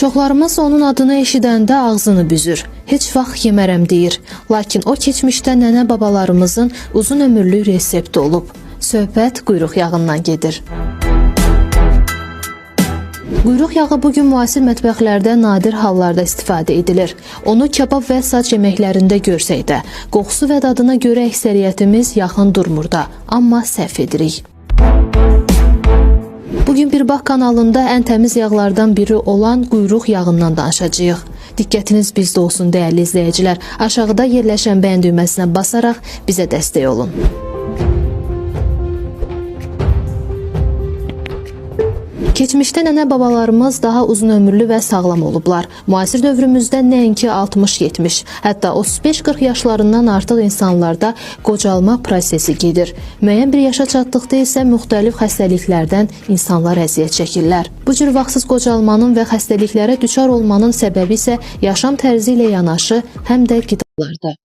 Çoxlarımız onun adını eşidəndə ağzını büzür. Heç vaxt yemərəm deyir. Lakin o keçmişdə nənə babalarımızın uzun ömürlü resepti olub. Söhbət quyruq yağından gedir. Quyruq yağı bu gün müasir mətbəxlərdə nadir hallarda istifadə edilir. Onu kebab və saç yeməklərində görsək də, qoxusu və dadına görə əksəriyyətimiz yaxın durmur da, amma səhv edirik. Bugün Bir Bax kanalında ən təmiz yağlardan biri olan quyruq yağından danışacağıq. Diqqətiniz bizdə olsun dəyərli izləyicilər. Aşağıda yerləşən bəyən düyməsinə basaraq bizə dəstək olun. Keçmişdə nənə babalarımız daha uzun ömürlü və sağlam olublar. Müasir dövrümüzdə nəinki 60-70, hətta 35-40 yaşlarından artıq insanlarda qocalma prosesi gedir. Müəyyən bir yaşa çatdıqda isə müxtəlif xəstəliklərdən insanlar əziyyət çəkirlər. Bu cür vaxtsız qocalmanın və xəstəliklərə düçar olmanın səbəbi isə yaşam tərzi ilə yanaşı həm də qidalardır.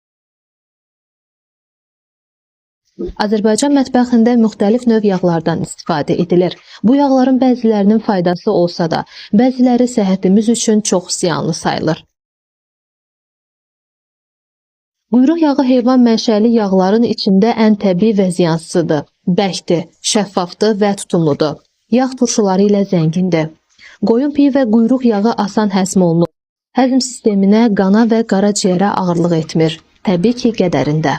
Azərbaycan mətbəxində müxtəlif növ yağlardan istifadə edilir. Bu yağların bəzilərinin faydası olsa da, bəziləri səhhətimiz üçün çox ziyanlı sayılır. Quyruq yağı heyvan mənşəli yağların içində ən təbii və ziyansızıdır. Bərkdir, şəffafdır və tutumludur. Yağ turşuları ilə zəngindir. Qoyun piyi və quyruq yağı asan həzm olunur. Həzm sisteminə, qana və qaraciyərə ağırlıq etmir. Təbii ki, qədərində.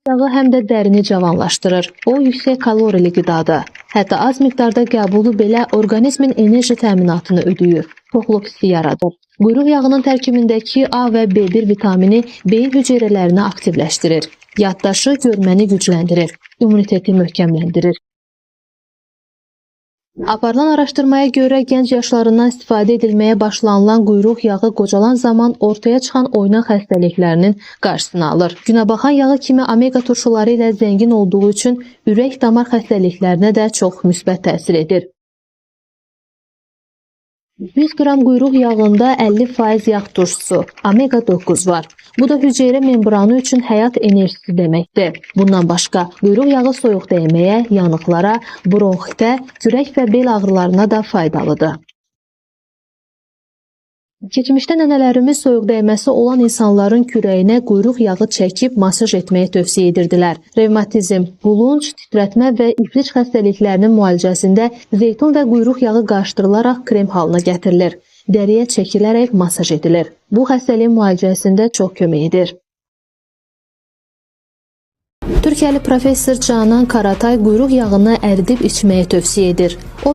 Yağı həm də dərini cavanlaşdırır. O, yüksək kalorili qidadır. Hətta az miqdarda qəbulu belə orqanizmin enerji təminatını ödəyir, toxluq hissi yaradır. Quyruq yağının tərkibindəki A və B1 vitamini beyin hüceyrələrini aktivləşdirir. Yaddaşı, görməni gücləndirir, immuniteti möhkəmləndirir. Aparılan araşdırmaya görə gənc yaşlarından istifadə edilməyə başlanılan quyruq yağı qocalan zaman ortaya çıxan oynaq xəstəliklərinin qarşısını alır. Günəbaxan yağı kimi omega turşuları ilə zəngin olduğu üçün ürək damar xəstəliklərinə də çox müsbət təsir edir. 100 qram quyruq yağında 50% yağ turşusu, omega 9 var. Bu da hüceyrə membranı üçün həyat enerjisi deməkdir. Bundan başqa, quyruq yağı soyuq dəyməyə, yanıqlara, bronxitə, kürək və bel ağrılarına da faydalıdır. Keçmişdə nənələrimiz soyuq dəyməsi olan insanların kürəyinə quyruq yağı çəkib masaj etməyi tövsiyə edirdilər. Revmatizm, bulunc, titrətmə və iflic xəstəliklərinin müalicəsində zeytun və quyruq yağı qarışdırılaraq krem halına gətirilir. Dəriyə çəkilərək masaj edilir. Bu xəstəliyin müalicəsində çox kömək edir. Türkiyəli professor Canan Karatay quyruq yağını əridib içməyi tövsiyə edir. O